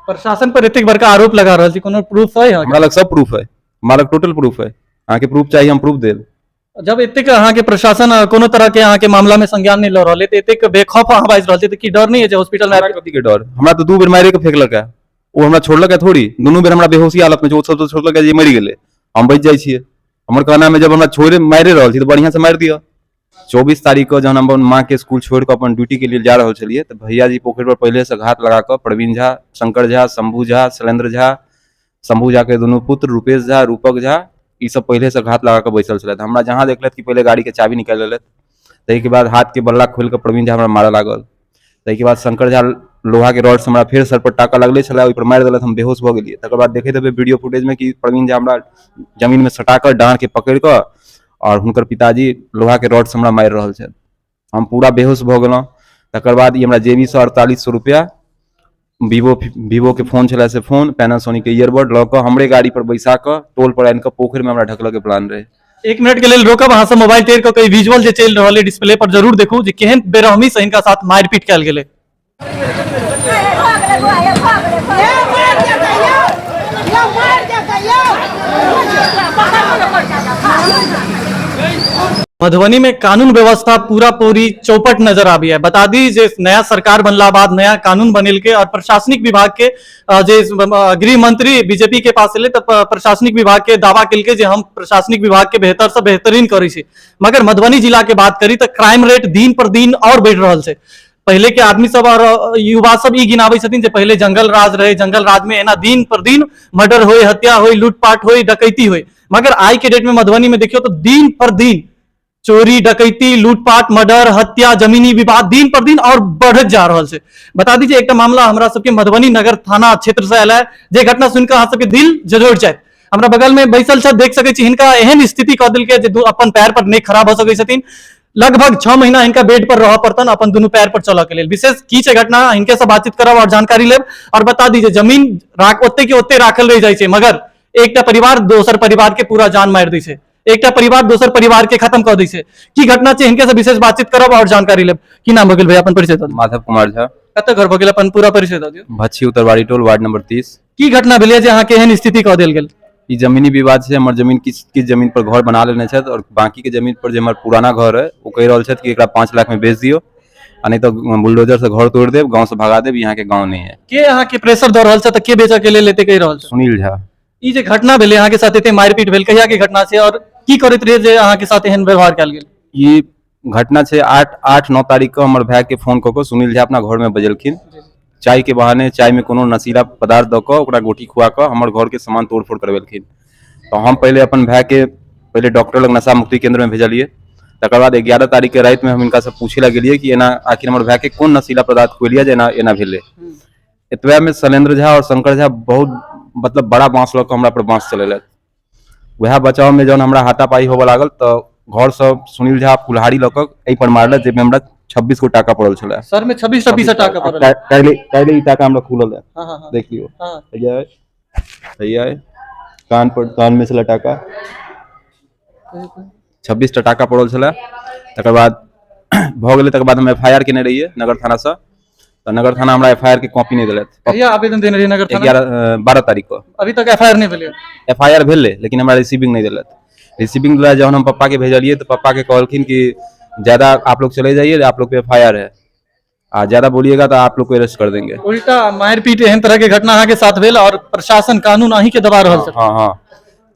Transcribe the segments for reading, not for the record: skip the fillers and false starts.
प्रशासन पर एतेक बड़का आरोप लगा रहल छी, कोनो प्रूफ है अहाँके? हमरा लग सब प्रूफ है, हमरा लग टोटल प्रूफ है। अहाँके प्रूफ चाही, हम प्रूफ देब। जब एतेक अहाँके प्रशासन कोनो तरह के अहाँके मामला में संज्ञान नहि लऽ रहल है, तऽ एतेक बेखौफ अहाँ बाजि रहल छी, तऽ की डर नहि है जे हॉस्पिटल में हमरा कथी के डर? हमरा तऽ 2 बेर मारे के फेकलक है, ओ हमरा छोड़लक है थोड़ी। दुनू बेर हमरा बेहोशी हालत में छै, ओ सब तऽ छोड़लक है जे मरि गेलै, हम बचि जाइ छियै। हमर कहना में जब हमरा छोड़े मारे रहल छी तऽ बढ़िआँ से मारि दिअ। 24 तारीख के जहन हम अपन माँ के स्कूल छोड़ि कऽ अपन ड्यूटी के लिए जा रहल छलियै तऽ भैया जी पोखरि पर पहिले से घात लगा कऽ प्रवीण झा, शंकर झा, शंभू झा, शैलेंद्र झा, शंभू झा के दुनू पुत्र रूपेश झा, रूपक झा, ई सब पहिले से घात लगा कऽ बैसल छलथि। हमरा जहाँ देखलथि कि पहिले गाड़ी के चाबी निकालि लेलथि, ताहिके बाद हाथ के बल्ला खोलि कऽ प्रवीण झा हमरा मारऽ लागल। ताहिके बाद शंकर झा लोहा के रॉड से हमरा फेर सर पर टाका लगले छलै, ओहि पर मारि देलथि, हम बेहोश भऽ गेलियै। तकर बाद देखैत हेबै वीडियो फुटेज में कि प्रवीण झा हमरा जमीन में सटा कऽ डाँड़ के पकड़ि कऽ और हुनकर पिताजी लोहा के रॉड से हमरा मारि रहल छथि। हम पूरा बेहोश भऽ गेलहुँ। तकर बाद ई हमरा जेबीसँ 4800 रुपया, वीवो वीवो के फोन छलै से फोन, पैनासोनिक के ईयरबड लऽ कऽ हमरे गाड़ी पर बैसा कऽ टोल पर आनि कऽ पोखरि में हमरा ढकलऽ के प्लान रहै। 1 मिनट के लेल रोकब, अहाँ सब मोबाइल टेर कऽ कई विजुअल जे चलि रहल है डिस्प्ले पर जरूर देखू जे केहन बेरहमी से हिनका साथ मारिपीट कयल गेलै। मधुबनी में कानून व्यवस्था पूरा पूरी चौपट नजर आबी है। बता दी जे नया सरकार बनला बाद नया कानून बनेल के और प्रशासनिक विभाग के जे गृह मंत्री बीजेपी के पास एलै तऽ प्रशासनिक विभाग के दावा केलकै जे हम प्रशासनिक विभाग के बेहतर से बेहतरीन करै छी, मगर मधुबनी जिला के बात करी तऽ क्राइम रेट दिन पर दिन और बढ़ि रहल छै। पहले के आदमी सब और युवा सब ई गिनाबै छथिन जे पहले जंगल राज रहे, जंगल राज में एना दिन पर दिन मर्डर होय, हत्या होय, लूटपाट होय, डकैती होय, मगर आई के डेट में मधुबनी में देखियो तो दिन पर दिन चोरी, डकैती, लूटपाट, मर्डर, हत्या, जमीनी विवाद दिन पर दिन और बढ़त जा रहल छै। बता दीजिए एकटा मामला हमरा सबके मधुबनी नगर थाना क्षेत्र से आयल है, जे घटना सुनकर अहाँ सबके दिल झंझोड़ जायत। हमरा बगल में बैसल छथि, देख सकै छी हिनका एहन स्थिति कऽ देलकै जे अपन पैर पर नहि खड़ा भऽ सकै छथिन। लगभग 6 महीना हिनका बेड पर रहऽ पड़तन अपन दुनू पैर पर चलऽ के लेल। विशेष की छै घटना, हिनके से बातचीत करब और जानकारी लेब। और बता दीजिए जमीन ओते के ओते राखल रहि जाइ छै, मगर एकटा परिवार दोसर परिवार के पूरा जान मारि दै छै, एकटा परिवार दोसर परिवार के खत्म कऽ दै छै। की घटना छै, हिनके से विशेष बातचीत करब और जानकारी लेब। की नाम भऽ गेल भैया, अपन परिचय दऽ दियौ। माधव कुमार झा। कतऽ घर भऽ गेल, अपन पूरा परिचय दऽ दियौ। भच्छी उत्तरवारी टोल, वार्ड नंबर 30। की घटना भेलै जे अहाँके एहन स्थिति कऽ देल गेल? ई जमीनी विवाद छै। हमर जमीन किछु किछु जमीन पर घर बना लेने छथि और बाकी के जमीन पर जे हमर पुराना घर है ओ कहि रहल छथि कि एकरा 5 लाख में बेच दियौ आ नहीं तो बुलडोजर से घर तोड़ देब, गांव से भगा देब, यहाँ के गांव नहीं है। के अहाँके प्रेशर दऽ रहल छै तऽ के बेचऽ के लेल एते कहि रहल छै? सुनील झा। ई जे घटना भेलै अहाँके साथ एते मारिपीट भेल, कहिया के घटना छै और की करैत रहियै जे अहाँके साथ एहन व्यवहार कयल गेल? ई घटना छै 8 9 तारीख के हमर भाय के फोन कऽ कऽ सुनील झा अपना घर में बजेलखिन। चाय के बहाने चाय में कोनो नशीला पदार्थ दऽ कऽ ओकरा गोटी खुआ कऽ हमर घर के सामान तोड़फोड़ करबेलखिन। तऽ हम पहिले अपन भाय के पहिले डॉक्टर लग नशा मुक्ति केंद्र में भेजलियै। तकर बाद 11 तारीख के राति में हम हिनका से पूछे ला गेलियै कि एना आखिर हमर भाय के कोन नशीला पदार्थ खुएलियै जे एना एना भेलै। एतबे में शैलेंद्र झा और शंकर झा बहुत बड़ा बांस लऽ कऽ हमरा पर बांस चलेलथि। वएह बचाव में जहन हमरा हाथापाई होबऽ लागल तऽ घर से सुनील झा कुल्हाड़ी लऽ कऽ एहि पर मारलथि, जाहिमे हमरा 26 गो टाका पड़ल छलै। सर में 26 टा पीसा टाका पड़ल। काल्हि ई टाका हमरा खुलल है। हाँ, हाँ, हाँ। देख लियौ। हाँ। हैया, हैया, कान पर, कान में छलै टाका। 26 टा टाका पड़ल छलै। तकर बाद भऽ गेलै, तकर बाद हम एफ I R केने रहियै नगर थानासँ। तऽ नगर थाना हमरा एफ I R के कॉपी नहि देलथि। कहिया आवेदन देने रहियै नगर थाना? 12 तारीख को। अभी तक एफ I R नहि भेलै? एफ I R भेलै लेकिन हमरा रिसीविंग नहि देलथि। रिसीविंग दिला जहन हम पप्पा के भेजलियै तऽ पप्पा के कहलखिन कि ज्यादा आप लोग चले जाइए, आप लोग पे एफ I R है, आ ज्यादा बोलिएगा तो आप लोग को अरेस्ट कर देंगे। उल्टा मारिपीट एहन तरह के घटना अहाँके साथ भेल और प्रशासन कानून अहीं के दबा रहल छै। हाँ, हाँ।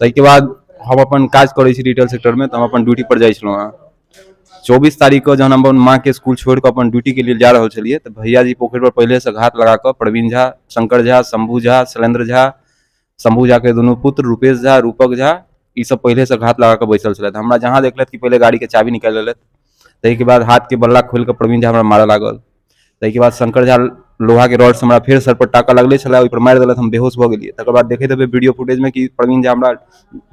ताहिके बाद हम अपन काज करै छी रिटेल सेक्टर में, तऽ हम अपन ड्यूटी पर जाइ छलहुँ हँ। 24 तारीख के जहन हम अपन माँ के स्कूल छोड़ि कऽ अपन ड्यूटी के लेल जा रहल छलियै तऽ भैया जी पोखरि पर पहिले से घात लगा कऽ प्रवीण झा, शंकर झा, शंभू झा, शैलेंद्र झा, शंभू झा के दुनू पुत्र रूपेश झा, रूपक झा, ई सब पहिले से घात लगा कऽ बैसल छलथि। हमरा जहाँ देखलथि कि पहिले गाड़ी के चाबी निकालि लेलथि। ताहिके बाद हाथ के बल्ला खोलि कऽ प्रवीण झा हमरा मारऽ लागल। ताहिके बाद शंकर झा लोहा के रॉड से हमरा फेर सर पर टाका लगले छलै, ओहि पर मारि देलथि, हम बेहोश भऽ गेलियै। तकर बाद देखैत हेबै वीडियो फुटेज में कि प्रवीण झा हमरा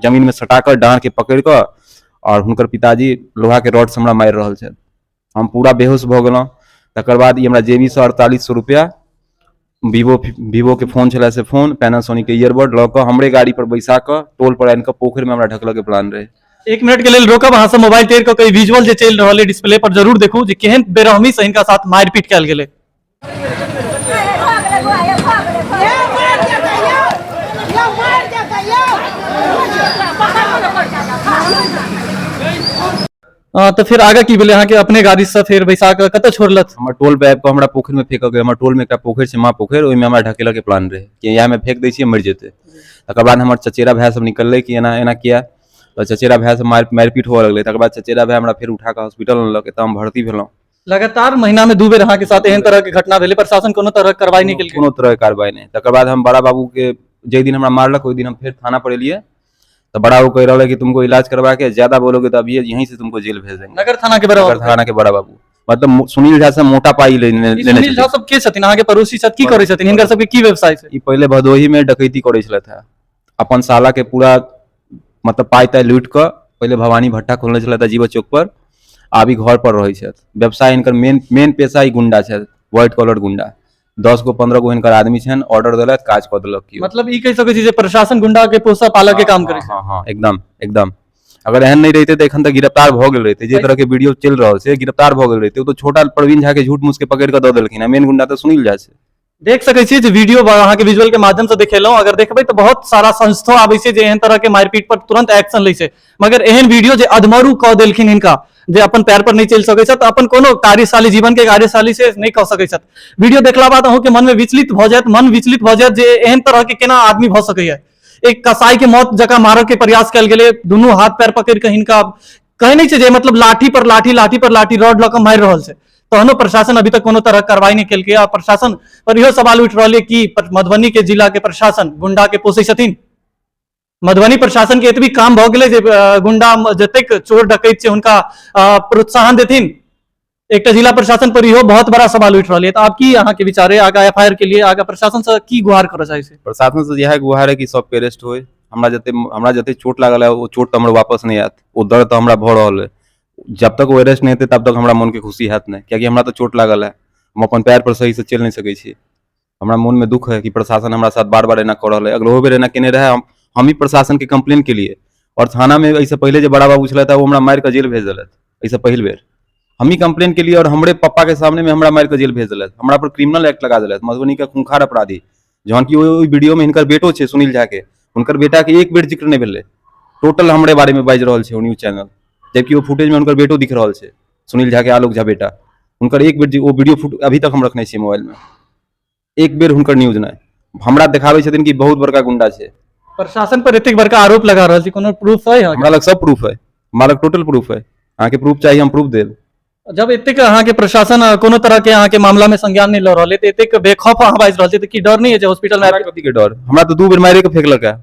जमीन में सटा कऽ डाँड़ के पकड़ि कऽ और हुनकर पिताजी लोहा के रॉड से हमरा मारि रहल छथि। हम पूरा बेहोश भऽ गेलहुँ। तकर बाद ई हमरा जेबीसँ 4800 रुपया, वीवो वीवो के फोन छलै से फोन, पैनासोनिक के ईयरबड लऽ कऽ हमरे गाड़ी पर बैसा कऽ टोल पर आनि कऽ पोखरि में हमरा ढकलऽ के प्लान रहै। 1 मिनट के लेल रोकब, अहाँ सब मोबाइल टेर कऽ कई विजुअल जे चलि रहल है डिस्प्ले पर जरूर देखू जे केहन बेरहमी से हिनका साथ मारिपीट कयल गेलै। तऽ फेर आगाँ की भेलै? अहाँके अपने गाड़ी से फेर बैसा कऽ कतऽ छोड़लथि? हमर टोल पे आबि कऽ हमरा पोखरिमे फेकऽ गेल। हमर टोलमे एकटा पोखरि छै, माँ पोखरि, ओहिमे हमरा ढकेलऽके प्लान रहै कि इएहमे फेक दै छियै, मरि जेतै। तकर बाद हमर चचेरा भाय सब निकललै कि एना एना किया, तऽ चचेरा भाय सब मारिपीट हुअ लगलै। तकर बाद चचेरा भाय हमरा फेर उठा कऽ हॉस्पिटल अनलक, एतऽ हम भर्ती भेलहुँ। लगातार महीना में 2 बेर अहाँके साथ एहन तरह के घटना भेलै, प्रशासन कोनो तरह के कार्रवाई नहि केलकै? कोनो तरह के कार्रवाई नहि। तकर बाद हम बड़ा बाबू के, जाहि दिन हमरा मारलक ओहि दिन हम फेर थाना पर एलियै, तऽ बड़ा बाबू कहि रहल है कि तुमको इलाज करवा के ज्यादा बोलोगे तो अभी यहीं से तुमको जेल भेज देंगे। नगर थाना के बड़ा नगर थाना के बड़ा बाबू, मतलब सुनील झा से मोटा पाई लेने ई सुनील झा सब के छथिन? अहाँके पड़ोसी छथि? की करै छथिन? हिनकर सबके की व्यवसाय छै? ई पहिले भदोही में डकैती करै छलथि है, अपन साला के पूरा मतलब पाई ताई लूटि कऽ पहिले भवानी भट्टा खोलने छलथि है जीवा चौक पर, आब ई घर पर रहै छथि। व्यवसाय हिनकर मेन मेन पेशा ई गुंडा छथि, व्हाइट कॉलर गुंडा। 10 गो 15 गो हिनकर आदमी छनि, ऑर्डर देलथि, काज कऽ देलक केओ। मतलब ई कहि सकै छी जे प्रशासन गुंडा के पोषा पालक के काम करै छै? हँ हँ, एकदम एकदम। अगर एहन नहि रहिते तऽ एखन तक गिरफ्तार भऽ गेल रहिते। जे तरह के वीडियो चलि रहल छै, गिरफ्तार भऽ गेल रहिते। ओ तऽ छोटा प्रवीण झा के झूठ मूठ के पकड़ि कऽ दऽ देलखिन, मेन गुंडा तऽ सुनील झा छै। देख सकै छियै जे वीडियो अहाँके विजुअल के माध्यम से देखेलहुँ। अगर देखबै तऽ बहुत सारा संस्थो आबै छै जे एहन तरह के मारिपीट पर तुरंत एक्शन लै छै, मगर एहन वीडियो जे अधमरू कऽ देलखिन हिनका, जे अपन पैर पर नहि चलि सकै छथि, अपन कोनो कार्यशाली जीवन के कार्यशाली से नहि कऽ सकै छथि। वीडियो देखला बाद अहूँके मन में विचलित भऽ जायत, मन विचलित भऽ जायत जे एहन तरह के केना आदमी भऽ सकैया। एक कसाई के मौत जकाँ मारऽ के प्रयास कयल गेलै, दुनू हाथ पैर पकड़ि कऽ हिनका, कहै नहि छै जे मतलब लाठी पर लाठी, लाठी पर लाठी, रॉड लऽ कऽ मारि रहल छै, तहनो प्रशासन अभी तक कोनो तरह कार्रवाई नहि केलकै। आ प्रशासन पर इहो सवाल उठि रहल यऽ कि मधुबनी के जिला के प्रशासन गुंडा के पोसै छथिन? मधुबनी प्रशासन के एतबी काम भऽ गेलै जे गुंडा जतेक चोर डकैत छै हुनका प्रोत्साहन देथिन? एकटा जिला प्रशासन पर इहो बहुत बड़ा सवाल उठि रहल यऽ। तऽ आब की अहाँके विचार है आगा एफआईआर के लिए, आगा प्रशासन से की गुहार करऽ चाहै छै? प्रशासन से इएह गुहार है कि सबके अरेस्ट होय। हमरा जते चोट लागल है, ओ चोट तऽ हमर वापस नहि आयत, ओ दर्द तऽ हमरा भऽ रहल है। जब तक ओ अरेस्ट नहि हेतै तब तक हमरा मोनके खुशी हैत नहि, कियाकि हमरा तऽ चोट लागल है, हम अपन पैर पर सही से चलि नहि सकै छी। हमरा मोनमे दुख है कि प्रशासन हमरा साथ बार बार एना कऽ रहल है। अगलो बेर एना केने रहै, हम ही प्रशासन के कंप्लेन केलिए और थाना में एहिसँ पहिले जे बड़ा बाबू छलथि ओ हमरा मारि कऽ जेल भेज देलथि। एहिसँ पहिल बेर हम ही कंप्लेन केलिए और हमरे पप्पा के सामने में हमरा मारि कऽ जेल भेज देलथि, हमरा पर क्रिमिनल एक्ट लगा देलथि, मधुबनी के खूंखार अपराधी। जहन कि ओहि वीडियो में हिनकर बेटो छै सुनील झा के, हुनकर बेटा के एक बेर जिक्र नहि भेलै, टोटल हमरे बारे में बाजि रहल छै ओ न्यूज चैनल, जबकि ओ फुटेज में हुनकर बेटो दिख रहल छै, सुनील झा के आलोक झा बेटा। हुनकर एक बेर ओ वीडियो फुट अभी तक हम रखने छियै मोबाइल में, एक बेर हुनकर न्यूज नहि, हमरा देखाबै छथिन कि बहुत बड़का गुंडा छै। प्रशासन पर एतेक बड़का आरोप लगा रहल छी, कोनो प्रूफ है अहाँके? हमरा लग सब प्रूफ है, हमरा लग टोटल प्रूफ है। अहाँके प्रूफ चाही, हम प्रूफ देब। जब एतेक अहाँके प्रशासन कोनो तरह के अहाँके मामला में संज्ञान नहि लऽ रहल है, तऽ एतेक बेखौफ अहाँ बाजि रहल छी, तऽ की डर नहि है जे हॉस्पिटल में हमरा कथी के डर? हमरा तऽ 2 बेर मारे के फेकलक है,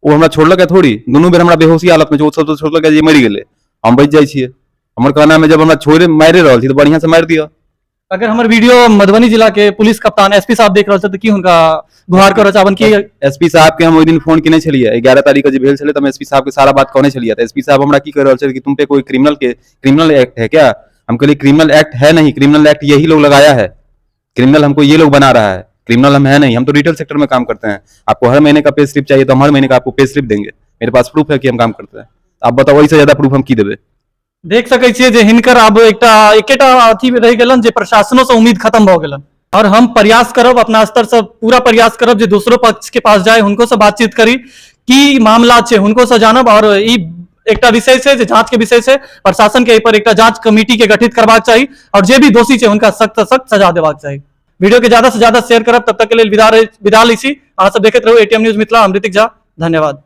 ओ हमरा छोड़लक है थोड़ी? दुनू बेर हमरा बेहोशी हालत में छै, ओ सब तऽ छोड़लक है जे मरि गेलै, हम बचि जाइ छियै। हमर कहना में जब हमरा छोड़े मारे रहल छी तऽ बढ़िआँ से मारि दिअ। अगर हमर वीडियो मधुबनी जिला के पुलिस कप्तान एसपी साहब देख रहल छथि तऽ की हुनका गुहार करऽ चाहबन की? एसपी साहब के हम ओहि दिन फोन केने छलियै, 11 तारीख के जे भेल छलै तऽ हम एसपी साहब के सारा बात कहने छलियै, तऽ एसपी साहब हमरा की कहि रहल छलै कि तुम पे कोई क्रिमिनल एक्ट है क्या? हम कहलिए क्रिमिनल एक्ट है नहीं, क्रिमिनल एक्ट यही लोग लगाया है, क्रिमिनल हमको ये लोग बना रहा है, क्रिमिनल हम है नहीं, हम तो रिटेल सेक्टर में काम करते हैं। आपको हर महीने का पे स्लिप चाहिए तो हम हर महीने का आपको पे स्लिप देंगे, मेरे पास प्रूफ है कि हम काम करते हैं। आप बताओ एहिसँ ज्यादा प्रूफ हम की देबै? देख सकै छियै जे हिनकर आब एकटा एकेटा अथी रहि गेलन जे प्रशासनो से उम्मीद खत्म भऽ गेलन। और हम प्रयास करब, अपना स्तर से पूरा प्रयास करब जे दोसरो पक्ष के पास जाय, हुनको से बातचीत करी, की मामला छै हुनको से जानब। और ई एकटा विषय छै जे जांच के विषय छै, प्रशासन के एहि पर एकटा जांच कमेटी के गठित करबाक चाही और जे भी दोषी छै हुनका सख्त से सख्त सजा देबाक चाही। वीडियो के ज्यादा से ज्यादा शेयर करब। तब तक के लेल विदा लै छी। अहाँ सब देखैत रहू एटीएम न्यूज मिथिला। हम ऋतिक झा, धन्यवाद।